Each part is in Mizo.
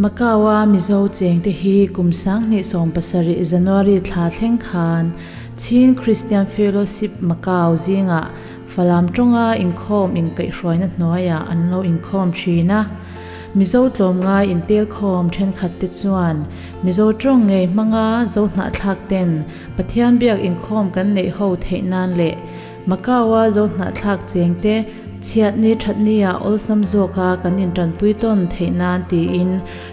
Macau-a Mizo chengte hi kum 2017 January thla thleng khan Chin Christian Fellowship Macau zingah Falam tawnga inkhawm inkaihhruaina hnuaiah an lo inkhawm thin a. Mizo tlawmngai intelkhawm thenkhatte chuan Mizo tawng ngei hmanga zo hnahthlak ten Pathian biak inkhawm kan neih ho theih nan leh Macau-a zo hnahthlak chengte chhiatni thatnia awlsam zawka kan intanpui tawn theih nan tiin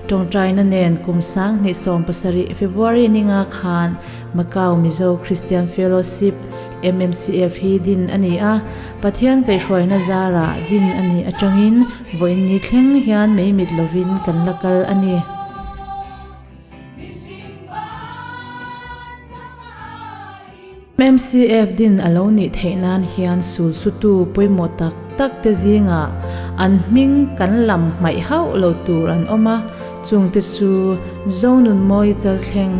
tawngtaina nen kum 2017 February ninga khan Macau Mizo Christian Fellowship MMCF hi din ani a Pathian kaihhruaina zara din ani atangin vawiin ni thleng hian mei mit lovin kan la kal ani. MMCF din a lo nih theih nan hian sul sutu pawimawh tak tak te zinga an hming kan lam hmaih hauh lo tur an awm a, chungte chu Zonun Mawi Chalthleng,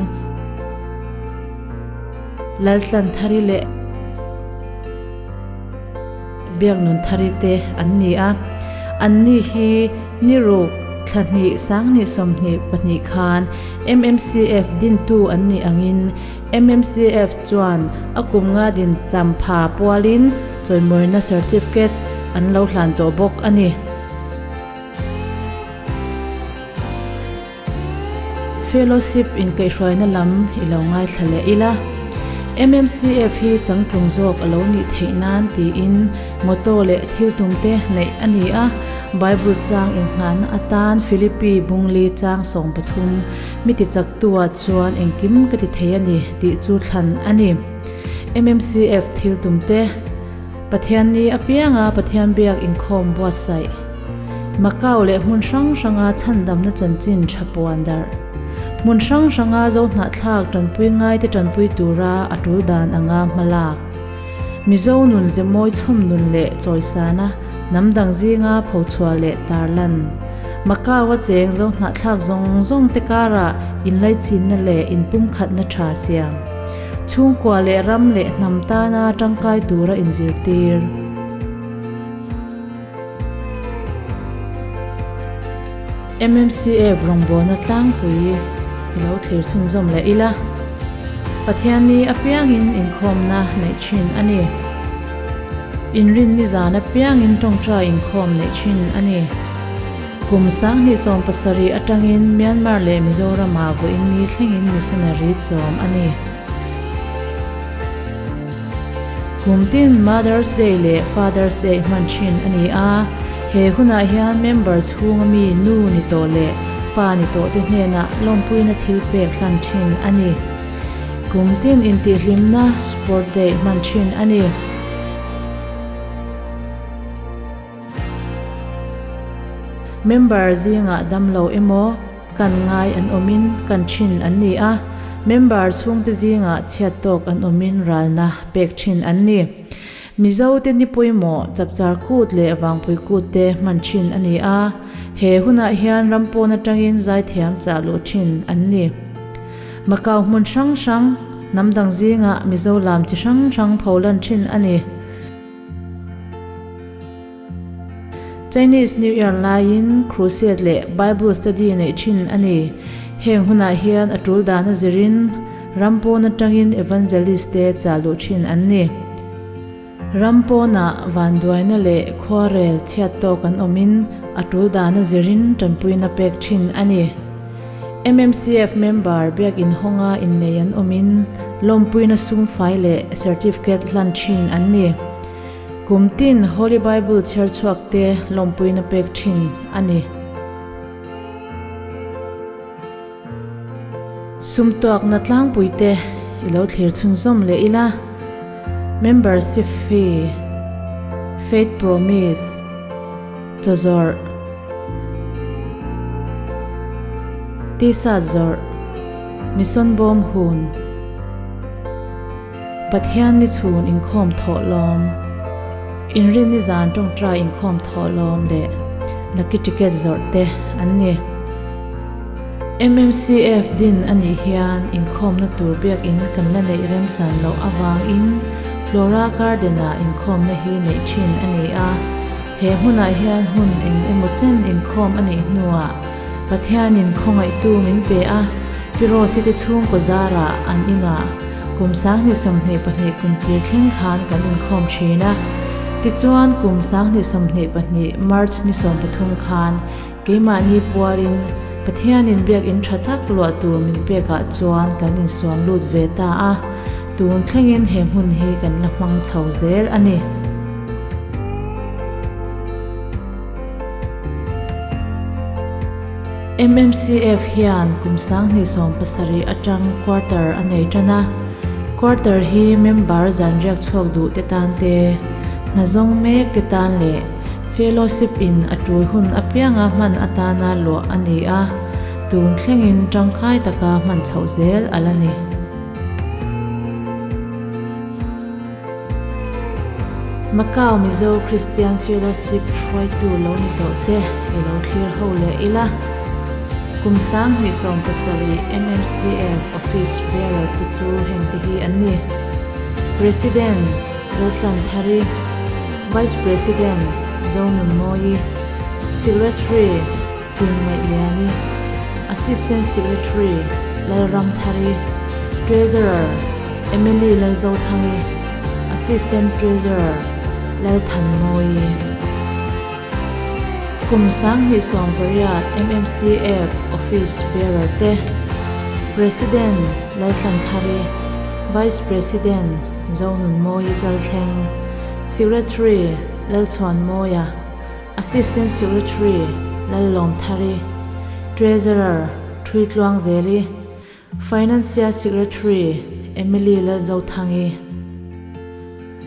Laltlan Thari leh Biaknun Thari te an ni a. Anni hi ni ruk thla hnih 2022 khan MMCF dintu an nih angin MMCF chuan a kum nga din champha pualin chawimawina certificate an lo hlan tawh bawk a ni. Fellowship inkaihhruaina lam i lo ngaithla leh ila. MMCF hi changtlung zawk a lo nih theih nan tiin motto leh thil tum te neih a ni a. Bible chang inngahna atan Philippi Bungli chang 13 mi ti chak tuah chuan engkim ka ti thei a ni tih chu thlan a ni. MMCF thil tum te Pathian ni apianga Pathian biak inkhawm buatsaih. Macau leh hmun hrang hranga chhandamna chanchin tha puan darh. Hmun hrang hranga zo hnahthlak tanpui ngai te tanpui tura a tul dan anga hmalak. Mizo nun ze mawi chhawm nun leh chawisana hnam dang zinga phochhuah leh tarlan. Macau a cheng zo hnahthlak zawng zawng te karah inlaichinna leh inpumkhatna tha siam. Chhungkua leh ram leh hnam tana tangkai tura inzirtir. MMCF rawngbawlna tlangpui i lo thlir chhunzawm leh ila. Pathian ni apiangin inkhawmna neih thin a ni. Inrin ni zan apiangin tawngtai inkhawm neih thin a ni. Kum 2017 atangin Myanmar leh Mizoramah vawiin ni thlengin missionary chawm a ni. Kum tin Mother's Day leh Father's Day hman thin a ni a, he hunah hian member chhunga mi nu ni tawh leh pa ni tawh te hnenah lawmpuina thil pek hlan thin a ni. Kum tin intihhlimna Sport Day hman thin a ni. Member zingah damlo emaw kan ngai an awmin kan thin an ni a, member chhungte zingah chhiat tawk an awmin ralna pek thin an ni. Mizo te ni pawimawh chapchar kut leh vangpui kut te hman thin a ni a, he hunah hian ram pawn atangin zaithiam chah luh thin an ni. Macau hmun hrang hrang, hnam dang zingah Mizo lam chi hrang hrang pholan thin a ni. Chinese New Year laiin Crusade leh Bible Study neih thin a ni. Heng hunah hian a tul dan a zirin ram pawn atangin evangelist te chah luh thin an ni. Ram pawnah vanduaina leh khuarel chhiat tawk an awmin a tul dan a zirin tanpuina pek thin a ni. MMCF member biak inhawnga innei an awmin lawmpuina sumfai leh certificate hlan thin an ni. Kum tin Holy Bible chhiar chhuak te lawmpuina pek thin a ni. Sumtuakna tlangpui te i lo thlir chhunzawm leh ila. Membership fee, Faith Promise, Chawzawrh, T-shirt zawrh, Mission Bawm hun. Pathian ni chhun inkhawm thawh lawm. Inrin ni zan tawngtai inkhawm thawh lawm leh lucky ticket zawrh te an ni. MMCF din a nih hian inkhawmna tur biakin kan la neih remchan loh avangin Flora Garden-ah inkhawmna hi neih thin a ni a. He hmunah hian hun eng emaw chen inkhawm a nih hnuah. Pathianin khawngaihtu min pe a, Pi Rose-i te chhungkaw zarah an inah kum 2022 kum tir thleng khan kan inkhawm thin a. Tichuan, kum 2022 March ni 13 khan keimahni pualin Pathianin biakinn tha tak luah tur min pekah chuan kan insuan lut ve ta a, tun thlengin he hmun hi kan la hmang chho zel a ni. MMCF hian kum 2017 atang quarter a nei tan a. Quarter hi member zan riak chhuak duh te tan te, hna zawng mek te tan leh fellowship in a tul hun apianga hman atana luah a ni a, tun thlengin tangkai taka hman chhoh zel a la ni. Macau Mizo Christian Fellowship hruaitu lo ni tawh te i lo thlir ho leh ila. Kum 2017 MMCF Office Bearer te chu heng te hi an ni. President, Laltlan Thari, Vice President, Zonunmawi, Secretary, Chingaihliani, Assistant Secretary, Lalramthari, Treasurer, Emily Lalzothangi, Assistant Treasurer, Lalthanmawi. Kum 2018 MMCF Office Bearer te, President, Laltlanthari, Vice President, Zonunmawi Chalthleng, Secretary, Lalchhuanmawia, Assistant Secretary Lallawmthari, Treasurer Thuitluangzeli, Financial Secretary Emily Lalzothangi.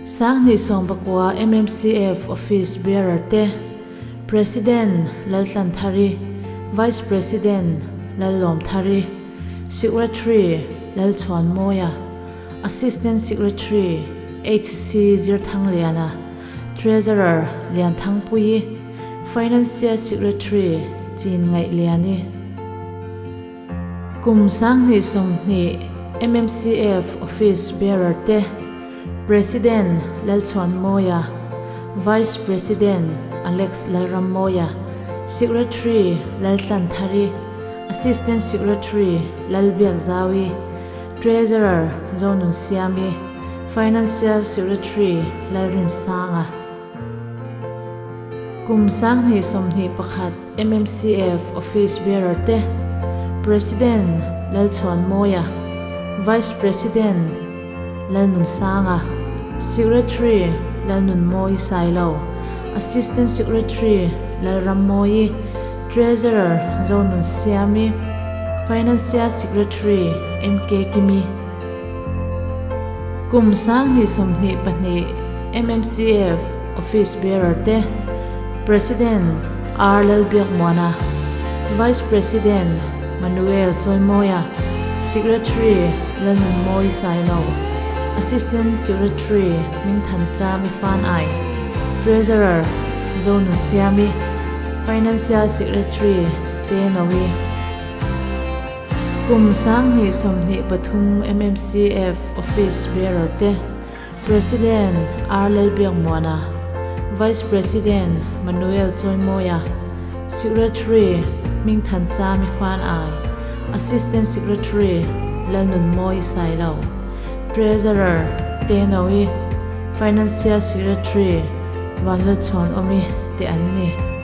2019 MMCF Office Bearer te, President Laltlanthari, Vice President Lallawmthari, Secretary Lalchhuanmawia, Assistant Secretary HC Zirthangliana, Treasurer Lianthangpuii, Financial Secretary Chin Ngaihliani. Kum 2020 MMCF Office Bearer te, President Lalchhuanmawia, Vice President Alex Lalrammawia, Secretary Laltlanthari, Assistant Secretary Lalbiakzawi, Treasurer Zonunsiami, Financial Secretary Lalrinsanga. Kum 2021 MMCF Office Bearer te, President Lalchhuanmawia, Vice President Lalnunsanga, Secretary Lalnunmawi Sailo, Assistant Secretary Lalrammawi, Treasurer Zonunsiami, Financial Secretary MK Kimi. Kum 2022 MMCF Office Bearer te, President R Lalbiakmuana, Vice President Manuel Chawimawia, Secretary Lalnunmawi Sailo, Assistant Secretary Mingthanchami Fanai, Treasurer Zonunsiami, Financial Secretary Tenawi. Kum 2023 MMCF Office Bearer te, President R Lalbiakmuana, Vice President Manuel Chawimawia, Secretary Mingthanchami Fanai, Assistant Secretary Lalnunmawi Sailo, Treasurer Tenawi, Financial Secretary Vanlalchhuanawmi te an ni.